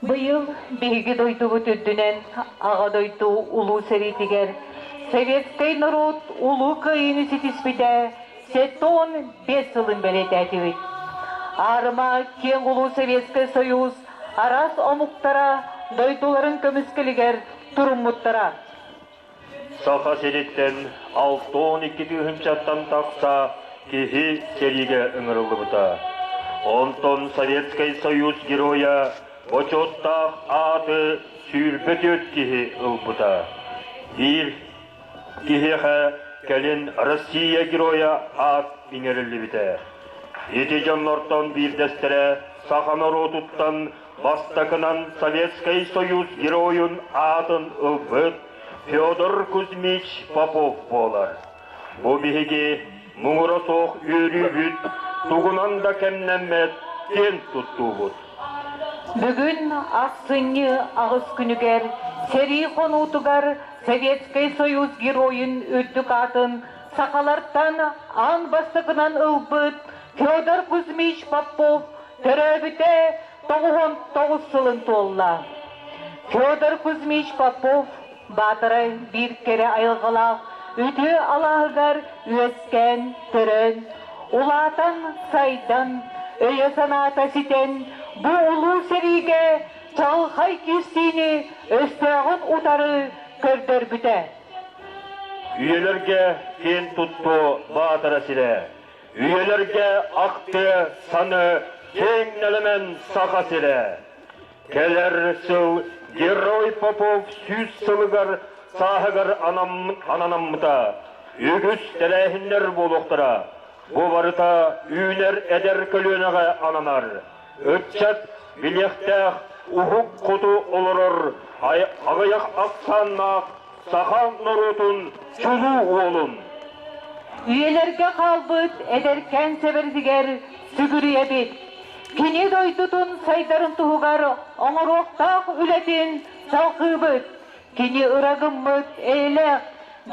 Быйыл биһиги дойдубут үрдүнэн Аҕа дойду Улуу сэриитигэр советскай норуот Улуу Кыайыыны ситиспитэ 75 сылын бэлиэтээтибит. Аарыма киэҥ Улуу Советскай Союз араас омуктара дойдуларын көмүскэлигэр туруммуттара. Саха сириттэн 62 тыһыынчаттан тахса киһи сэриигэ ыҥырыллыбыта. Онтон Советскай Союз Геройа бочуоттаах ааты 24 киһи ылбыта. Биир киһиэхэ кэлин Россия Геройа аат иҥэриллибитэ. Ити дьоннортон биирдэстэрэ саха норуотуттан Бастакынан Советскай Союз Геройун аатын ылбыт Федор Кузьмич Попов буолар. Бу биһиги муҥура суох үөрүүбүт, тугунан да кэмнэммэт киэн туттуубут. Бүгүн ахсынньы аҕыс күнүгэр сэрии хонуутугар Советскай Союз Геройун үрдүк аатын сахалартан аан бастакынан ылбыт Федор Кузьмич Попов төрөөбүтэ 99 сылын туолла. Федор Кузьмич Попов Баатарай биир кэрэ айылҕалаах үтүө алааһыгар үөскээн, төрөөн, улаатан, сайдан, өйө-санаата ситэн, бу улуу сэриигэ чаҕылхай киирсиини өстөөҕүн утары көрдөрбүтэ. Үйэлэргэ киэн туттуу Баатара сирэ. Үйэлэргэ ахтыа саны киэҥ нэлэмэн Саха сирэ. Кэлэр сыл Герой Попов 100 сылыгар сааһыгар ананаммыта. Үгүс тэрээһиннэр буолуохтара. Бу барыта үүнэр эдэр көлүөнэҕэ ананар. Ыччат билиэхтээх уһук хоту олорор аҕыйах ахсааннаах саха норуотун чулуу уолун. Үйэлэргэ хаалбыт эдэркээн сэбэрдигэр сүгүрүйэбит. Кини дойдутун сайдарын туһугар оҥоруохтаах үлэтин салҕыыбыт. Кини ырагыммыт эйэлээх,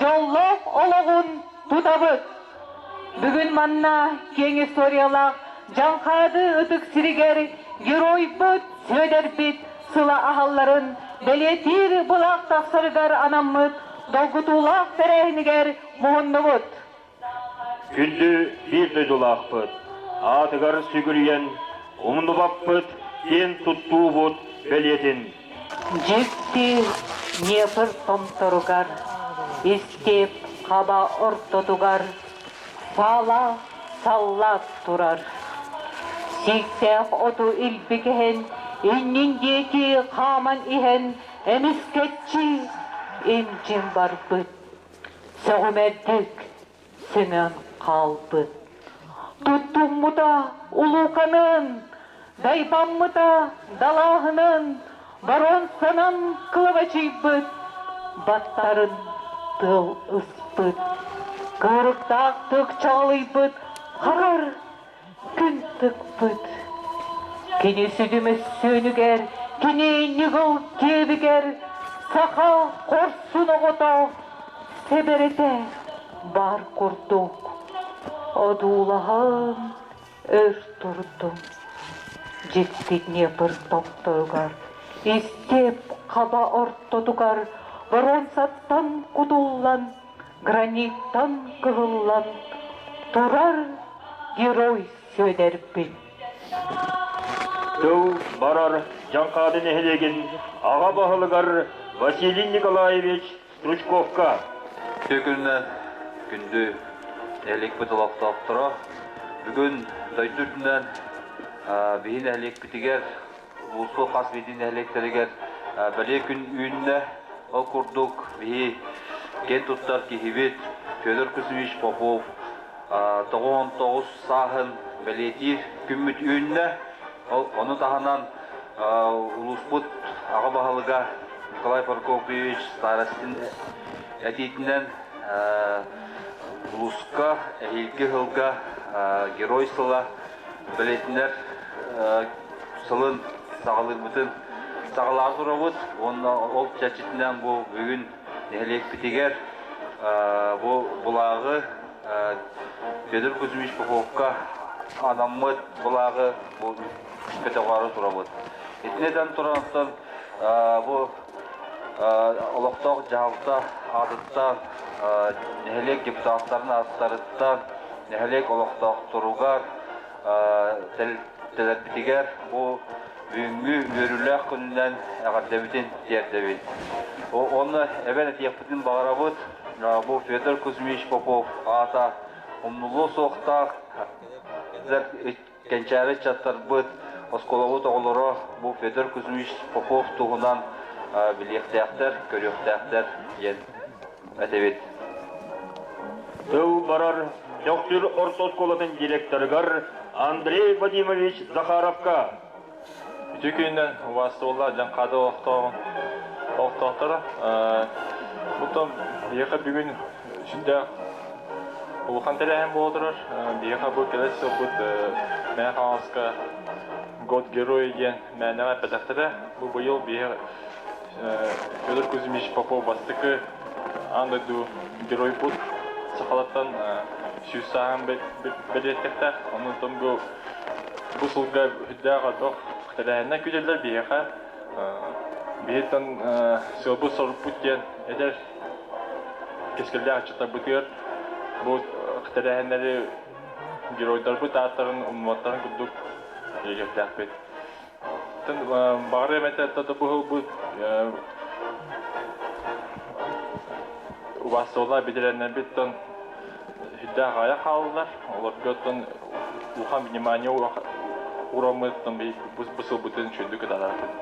дьоллоох олоҕун тутабыт. Бүгүн манна киэҥ историялаах Дьаҥхаады ытык сиригэр геройбут Сүөдэрбит сыла аһалларын бэлиэтиир былаах тахсарыгар анаммыт долгутуулаах тэрээһинигэр муһуннубут. Күндү биир дойдулаахпыт, аатыгар сүгүрүйэн, умнубаппыт, киэн туттуубут бэлиэтин. Дьикти Днепр томторугар, истиэп хаба ортотугар саалаах саллаат турар. Сииктээх оту илбикэһэн, иннин диэки хааман иһэн, эмискэччи имдьин барбыт. Сөҕүмэрдик сөҥөн хаалбыт. Туттуммута улууканын, дайбаммыта далааһынын, боруонсанан кылабачыйбыт, баттарын тыал ыспыт, кыырыктаахтык чаҕылыйбыт харар күн тыкпыт. Кини сүдү мөссүөнүгэр, кини ньыгыл киэбигэр саха хорсун оҕото сэбэрэтэ баар курдук одуулаһан өр турдум. Дьикти Днепр томторугар, истиэп хаба ортотугар боруонсаттан кутуллан граниттан кыһыллан турар герой Сүөдэрбит. Тыл барар Дьаҥхаады нэһилиэгин аҕа баһылыгар Василий Николаевич Стручковка. Үтүө күнүнэн күндү нэһилиэкпит олохтоохторо. Бүгүн дойду үрдүнэн биһи нэһилиэкпитигэр улууспут хас биирдии нэһилиэктэригэр бэлиэ күн үүннэ. Ол курдук биһи киэн туттар киһибит Федор Кузьмич Попов 99 сааһын бэлиэтиир күммүт үүннэ. Ол ону таһынан улууспут аҕа баһылыга Николай Прокопьевич Старостин этиитинэн улууска эһиилги сылга Герой сыла бэлиэтинэр сылын саҕалыырбытын саҕалаан турабыт уонна ол чэрчитинэн бу бүгүн нэһилиэкпитигэр бу былааҕы Федор Кузьмич Поповка анаммыт былааҕы бу көтөҕөөрү турабыт. Итини этэн туран оттон бу олохтоох дьаһалта аатыттан, нэһилиэк депутаттарын ааттарыттан, нэһилиэк олохтоохторугар, тэрилтэлэрбитигэр бу бүгүҥҥү үөрүүлээх күнүнэн эҕэрдэбитин тиэрдэбит. Уонна эбэн этиэхпитин баҕарабыт, бу Федор Кузьмич Попов аата умнуллуо суохтаах кэнчээри ыччаттарбыт, оскуолабыт оҕолоро бу Федор Кузьмич Попов туһунан билиэхтээхтэр, көрүөхтээхтэр диэн этэбит. Тыл барар Төхтүр орто оскуолатын директорыгар Андрей Вадимович Захаровка. Үтүө күнүнэн убаастабыллаах Дьаҥхаады олохтооҕун олохтоохторо. Бутон биһиэхэ бүгүн сүрдээх улахан тэрээһин буола турар. Биһиэхэ бу кэлэр сылбыт Мэҥэ Хаҥаласка Год Героя диэн мээнэҕэ эппэтэхтэрэ. Бу быйыл биһиэхэ Федор Кузьмич Попов бастакы аан дойду геройбут сахалартан 100 сааһын бэлиэтэхтээх. Онон бу бу сылга үрдээх элбэх тэрээһиннэр күүтэллэр биһиэхэ. Биһиттэн сыалбыт-сорукпут диэн эдэр кэскиллээх ыччаттарбытыгар бу тэрээһиннэри геройдарбыт ааттарын умнубаттарын курдук үлэлиэхтээхпит. Баҕар эмэтэ бу убаастабыллаах бэтэрээннэрбиттэн сүрдээх аҕыйах хааллылар. Олорго оттон улахан внимание ураммыттан бу сылбытын үчүгэйдик кытаатаатыбыт.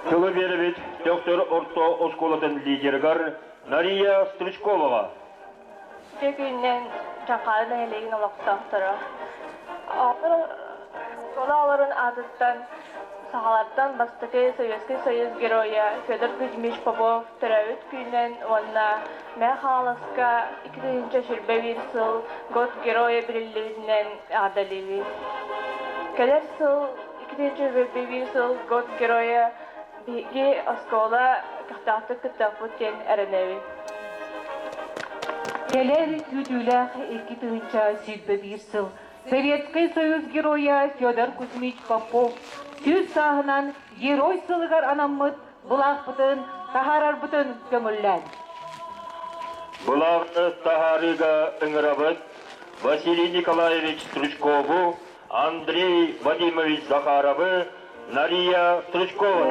Тылы биэрэбит Төхтөр орто оскуолатын лидеригэр Нария Стручковаҕа. Үтүө күнүнэн Дьаҥхаалы нэһилиэгин олохтоохторо. Оскуола оҕолорун аатыттан сахалартан бастакы Советский Союз Геройа Федор Кузьмич Попов төрөөбүт күнүнэн уонна Мэҥэ Хаҥаласка 2021 сыл Год Героя биллибитинэн эҕэрдэлиибит. Кэлэр сыл 2021 сыл Год Героя Биһиги оскуола көхтөөхтүк кыттыахпыт диэн эрэнэбит. Кэлэр күүтүүлээх 2021 сыл Советский Союз Геройа Федор Кузьмич Попов 100 сааһынан Герой сылыгар анаммыт былаахпытын таһаарарбытын көҥүллээн. Былааҕы таһаарыыга ыҥырабыт Василий Николаевич Стручкову, Андрей Вадимович Захаровы, Нария Стручкова.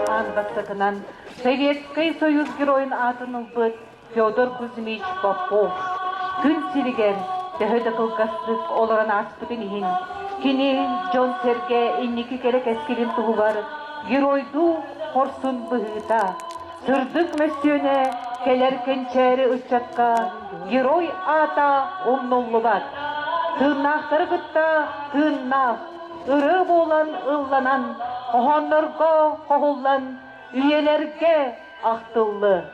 Аан бастакынан Советский Союз Геройун аатын ылбыт Федор Кузьмич Попов күн сиригэр төһө да кылгастык олорон ааспытын иһин, кини дьон-сэргэ инники кэрэ кэскилин туһугар геройдуу хорсун быһыыта, сырдык мөссүөнэ кэлэр кэнчээри ыччакка герой аата умнуллубат. Тыыннаахтары кытта тыыннаах, ырыа буолан ылланан, хоһооннорго хоһуллан, үйэлэргэ ахтыллы.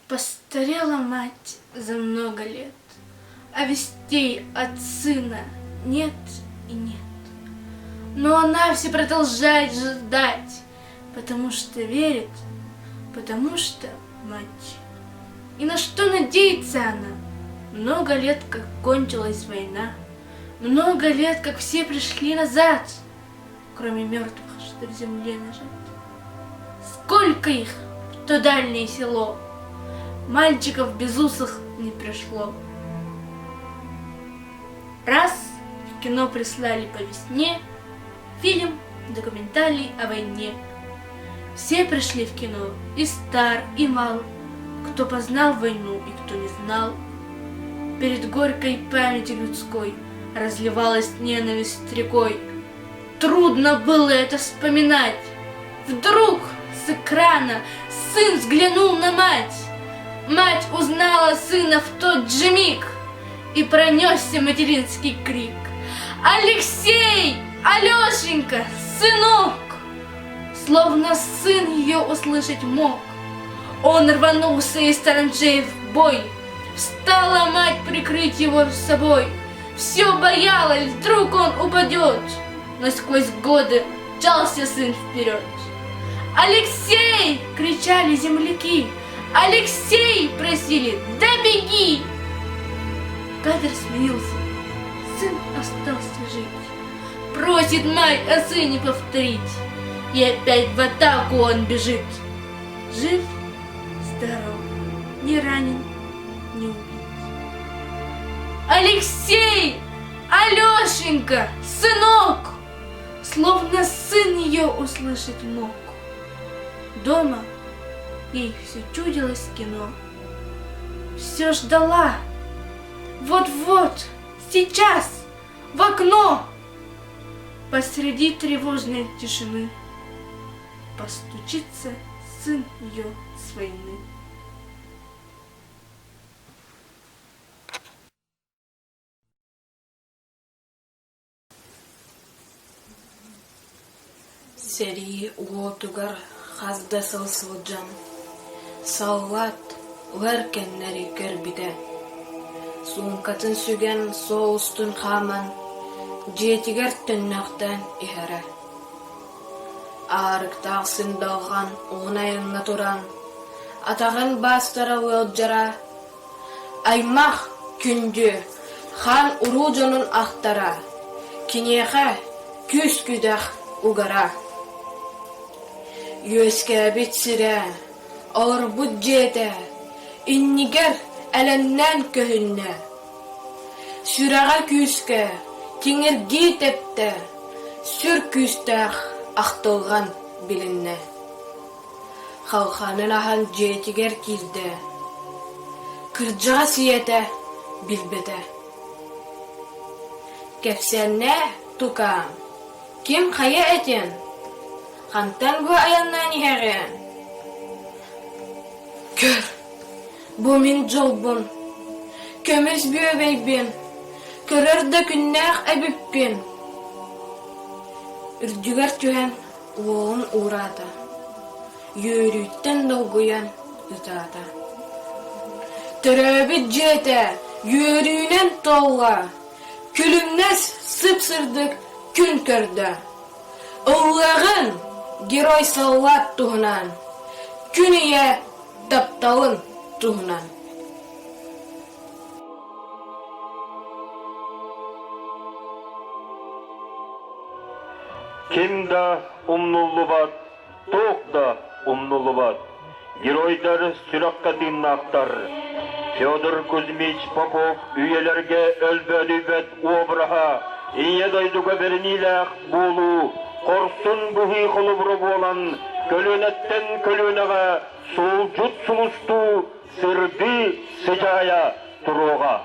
Постарела мать за много лет, А вестей от сына нет и нет. Но она все продолжает ждать, Потому что верит, потому что мать. И на что надеется она? Много лет, как кончилась война, Много лет, как все пришли назад, Кроме мертвых, что в земле лежат. Сколько их в то дальнее село! Мальчиков без усых не пришло. Раз в кино прислали по весне фильм документальный о войне. Все пришли в кино, и стар, и мал, кто познал войну и кто не знал. Перед горькой памятью людской разливалась ненависть рекой. Трудно было это вспоминать. Вдруг с экрана сын взглянул на мать. Мать узнала сына в тот же миг, и пронесся материнский крик. «Алексей! Алешенька! Сынок!» Словно сын ее услышать мог. Он рванулся из траншеи в бой. Встала мать прикрыть его с собой. Все боялась, вдруг он упадет. Но сквозь годы мчался сын вперед. «Алексей!» — кричали земляки. «Алексей!» — просили. «Да беги!» Кадр сменился. Сын остался жить. Просит мать о сыне повторить. И опять в атаку он бежит. Жив, здоров, не ранен, не убит. Алексей! Алешенька! Сынок! Словно сын ее услышать мог. Дома ей все чудилось кино. Все ждала. Вот-вот, сейчас, в окно! Посреди тревожной тишины постучится сын ее с войны. Сэрии уотугар хас да сыл сылдьан, саллаат ылар кэмнэри көрбүтэ. Суумкатын сүгэн суол устун хааман, дьиэтигэр төннөхтөөн иһэрэ. Аарыктаах сындалҕан уһун айаҥҥа туран, атаҕын баастара ыалдьара, аймах күндү хаан уруу дьонун ахтара, киниэхэ күүс-күдэх угара. Үөскээбит сирэ, олорбут дьиэтэ иннигэр элэннээн көһүннэ. Сүрэҕэ күүскэ тиҥиргии тэптэ, сүр күүстээх ахтылҕан билиннэ. Халханын аһан дьиэтигэр киирдэ, кырдьаҕас ийэтэ билбэтэ. Кэпсээннээ, тукаам, ким хайа этиэн, хантан бу айаннаан иһэҕин? Көр, бу мин дьолбун, көмүс бүөбэйбин, көрөр да күннээх эбиппин. Үрдүгэр түһэн уолун уураата, үөрүүттэн долгуйан ытаата. Төрөөбүт дьиэтэ үөрүүнэн туолла, күлүмнэс сып-сырдык күн көрдө. Ыллыаҕын герой саллаат туһунан, күн ийэ тапталын туһунан. Ким да умнуллубат, туох да умнуллубат. Геройдар сүрэххэ тыыннаахтар. Федор Кузьмич Попов үйэлэргэ өлбөөдүйбэт обраһа Ийэ дойдуга бэриниилээх буолуу хорсун быһыы холобура буолан көлүөнэттэн көлүөнэҕэ суолдьут сулустуу сырдыы сыдьаайа туруоҕа.